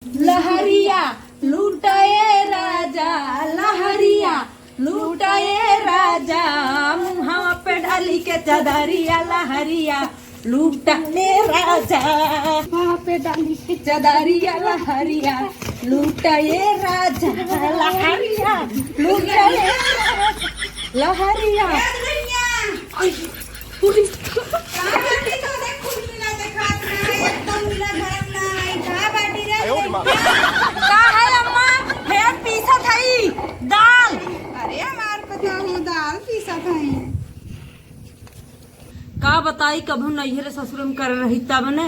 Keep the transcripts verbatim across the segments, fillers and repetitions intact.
लहरिया लूटा ए राजा, लहरिया लूटा ए राजा, मुहावा पे डाली के चदरिया। लहरिया लूटा ए राजा, मुहावा पे डाली के चदरिया। लहरिया लूटा ए राजा, लहरिया लूटा ए राजा, लहरिया। कहाँ बाटी तो देख, कुल मिला देखात ना है, एकदम मिला भरत ना है। कहाँ बाटी रे? का है अम्मा? हे पीसत हई दाल। अरे हमार पता हो दाल पीसत हई। का बताई, कभू नैहर ससुर में कर रही तब ने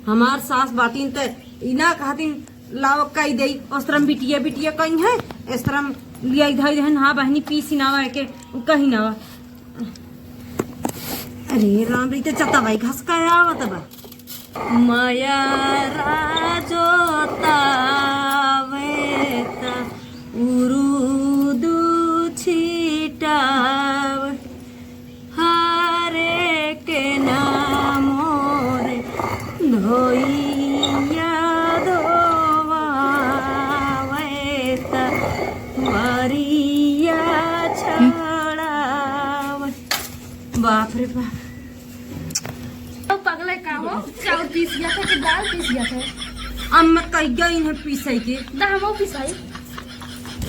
हमार सास बाटिन त इना कहतिन लाव कई देई, ओसरम बिटिया बिटिया कई है, एसरम लिया इधर इधर हाँ बहनी पीसी नावा के कहीं नावा। अरे राम रे, ते चता भाई घास का आवत बा। माया राजो तावे ता उरुदु छिटाव, हरे के नामो रे धोइया धोवावे ता वरिया छड़ावे। बाप रे बाप। तो पगले का हो? चाउर पीस गया था कि दाल पीस गया था? अम्मा कह गई इन्हें पीसे के। दा हमो पिसाई।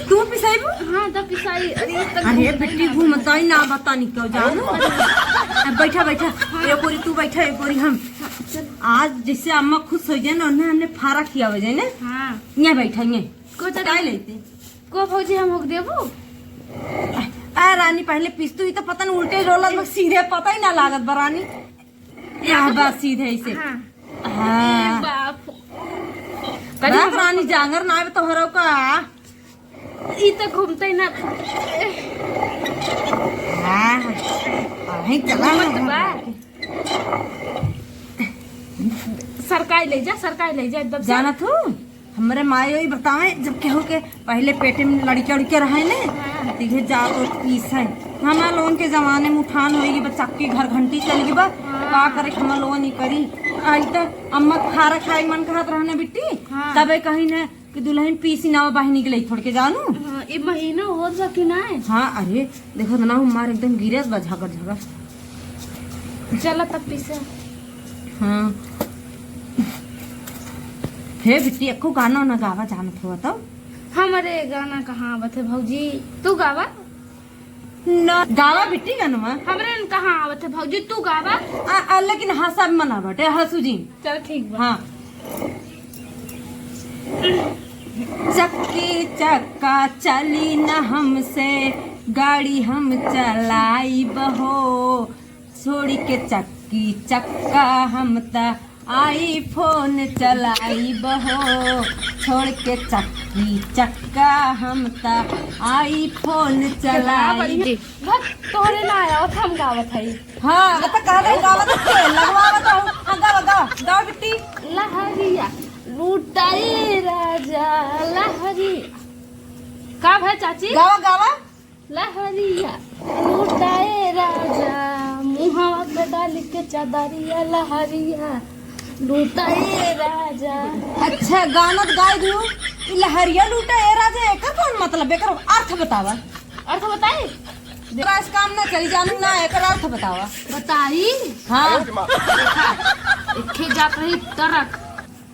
तू पिसाई बो? हाँ, दा पिसाई। अरे, तक अरे, घूमता ही बिट्टी ना घूमता ही ना बता निकल जानो। अब बैठा, बैठा। हाँ। एक ओरी तू बैठा, एक ओरी हम। हाँ, चल। आज जैसे अम्मा खुश हो जाए ना, उन्हें हमने फारा खियावे जाए ना। हाँ। यहाँ बैठा, यहाँ। को चल। काय लेते? को भौजी हम होक देबू? आ रानी, पहले पिस्तू ही तो पता न उल्टे रोलत बा, सीधे पता ही ना लागत बा रानी। या बा सीधे ऐसे। हाँ। हाँ। ए बाप। बाप रानी, जांगर ना आवे तोहरो का। ई तो घूमते ही ना। हाँ। अहीं चला। घूमत बा। सरकाई ले जा, सरकाई ले जा, एकदम से। जानत हूँ, हमरे माई ओई बतावे, जब केहू के पहले पेटे में लड़के उड़के रहे ने, हाँ। तो इहे जात होत पीसे। हमार लोगन के जमाने में उठान होई गई बा, चक्की घर घंटी चल गई बा, हाँ। का करे हमार लोगन ई करी। आई तो अम्मा खारा खाए मन कहत रहने बिट्टी, हाँ। तबे कहीं ने कि दुल्हन पीसी नावा बहिनी के लई थोड़ के जानू। हाँ, ई महीना होत बा कि नाय? हाँ, अरे, देखत ना हमार एकदम गिरस बा झगर झगर। चला तब पीसे। हाँ। हे बिट्टी, एको गाना ना गावा जानत हो तो? हमरे गाना कहाँ आवत है भौजी? तू गावा। ना, गावा बिट्टी गानवा। हमरे न कहाँ आवत है भौजी, तू गावा। आ, आ, लेकिन हँसा मना बाटे, हँसू जी। चल ठीक बा। हाँ। चक्की चक्का चली न हमसे, गाड़ी हम चलाइब हो। छोड़ी के चक्की चक्का हम त iPhone चलाइब हो, छोड़ के चक्की चक्का हम त iPhone चलाइब। भक, तोहरे ना आवत, हम गावत हई। हाँ, त कह दे गावत के, लगवावत हूँ। हाँ, गावा, गावा, गावा बिट्टी। लहरिया लूटाए राजा लहरिया। का भाई चाची? गावा, गावा। लहरिया लूटाए राजा, मुहावा पे डाल के चदरिया, लहरिया लूटाए राजा। अच्छा, गाना त गाय दियो। ई लहरिया लूटाए राजा, एकर कौन मतलब? एकर अर्थ बतावा। अर्थ बताई? तोरा इस काम ना चली जानू ना, एकर अर्थ बतावा। बताई? हाँ। एक खे जात रही ट्रक,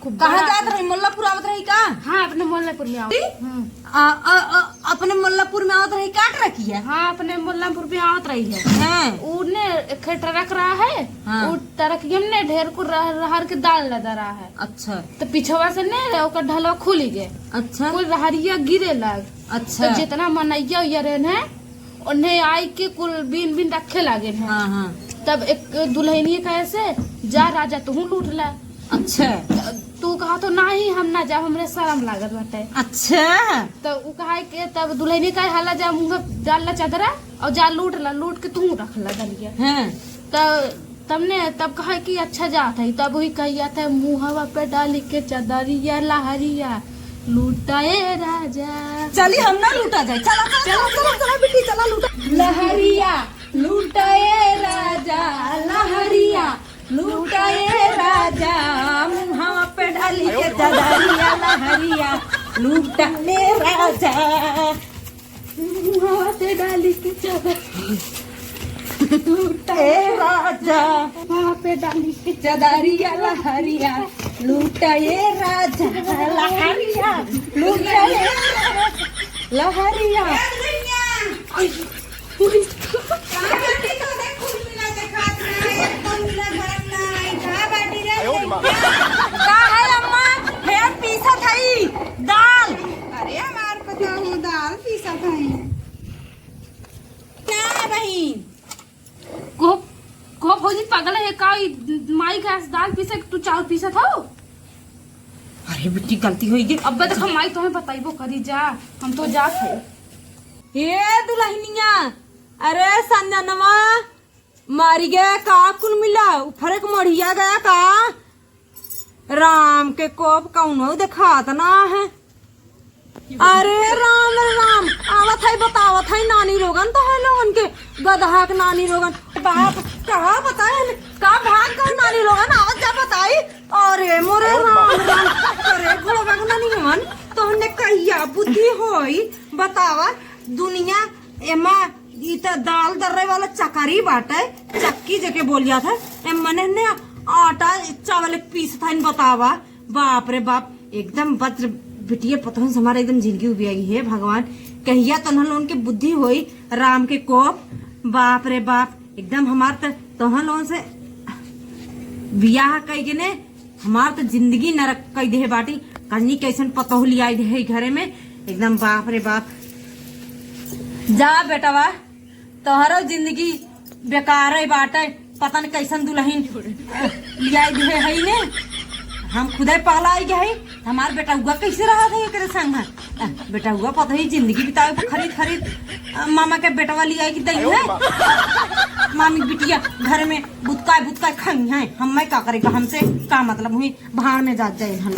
खूब कहाँ बड़ा। जात रही? मोल्लापुर आवत रही का? हाँ, अपने मोल्लापुर में आवत। ठीक? हम्म। आ, आ, आ, अपने मोल्लापुर में आवत रही का ट्रकिया? हाँ, अपने मोल्लापुर में आवत रही है। हाँ। उने एक ट्रक रहा है, हाँ। उ ट्रकियन ने ढेर को रह-, रहर के दाल लदा रहा है। अच्छा। तो पिछवा से ने ओकर ढलवा खुली गए। अच्छा। कुल रहरिया गिरे लग। अच्छा। तो जितना मनैया उया रहे हैं, उन्हें आई के कुल बीन बीन रखे लागे हैं। हाँ, हाँ। तब एक दुल्हनिया कहे से, "जा राजा, तू लूट ला।" अच्छा। तू कहा तो, "नहीं, हम ना जाब, हमरे शर्म लागत बाटे।" अच्छा। तो उ कहा के तब दुल्हनिया कहे, "हला जा, मुँह में डाल ला चादरा और जा लूट ला, लूट के तू रख ला दलिया।" हाँ। तो तब ने, तब कहे कि अच्छा जात है, तब वही कही जात है, "मुहवा पे डाली के चदरिया लहरिया लूटाए राजा।" चली हम ना लूटा जाए, चला, चला, चला, चला, चला, बिट्टी, चला, लूटा। लहरिया लूटाए राजा, लहरिया लूटाए राजा, मुहवा पे डाली के चदरिया लहरिया। लूटा ले राजा, मुहावा पे डाली के चादर। लूटा ए राजा, मुहावा पे डाली के चादरिया लहरिया। लूटा ए राजा, लहरिया। लूटा ए राजा, लहरिया। कहाँ बाटी तो देख, कुल मिला देखात ना है, एक कुल मिला भरत ना है, कहाँ बाटी रे? का है अम्मा? फेर पीसत हई दाल। अरे हमार पता हो, दाल पीसत हई। का है बहिन? को, को भौजी पागल है का? ई माई के दाल पीसे, तू चाउर पीसत हो? अरे बिट्टी, गलती होई गई। अब्बे देखो, माई तोहे बताइबो करी जा, हम तो जात है। ए दुलहिनिया, अरे संजनवा, मारी गया का कुल मिला? उफरे के मढ़िया गया का? राम के कोप कौनो देखात ना है। अरे राम रे राम, आवत है, बतावत है नानी लोगन, तो है लोगन के गदहा के नानी लोगन। बाप, का बताए, का भाग कर नानी लोगन, आवत जा बताई। अरे मोरे राम राम, अरे घोड़ा के नानी लोगन, तो हमने कहिया बुद्धि होई, बतावा। दुनिया एमा ई त दाल दर्रे वाला चकरी बाटे, चक्की जेके बोल जात है। एम मने ने आटा चावल पीसत हइन, बतावा। बाप रे बाप, एकदम वज्र बिटिया पतोहन से हमारा एकदम जिंदगी उबिया गई है। भगवान, कहिया तोहन लोगन के बुद्धि होई, राम के कोप। बाप रे बाप, एकदम हमार त तोहन लोगन से बियाह कई के ने हमार तो जिंदगी नरक कई देहे बाटी। कजनी कैसन पतोह लियाई देहे घरे में, एकदम बाप रे बाप। जा बेटवा, तोहरो जिंदगी बेकार है बाटे। पता न कैसन दुलहिन लियाई देहे है ने। हम खुदे पगलाई गए है, हमार बेटउआ कैसे रहत है एकरे संग? अ, बेटउआ पता ही जिंदगी बितावे पर खरीद खरीद, अ, मामा के बेटवा लियाई के दई है। मामी बिटिया घर में बुतकाए बुतकाए खाई है, हम मैं का करेगा, हमसे का मतलब हुई, भाड़ में जात जाए हम।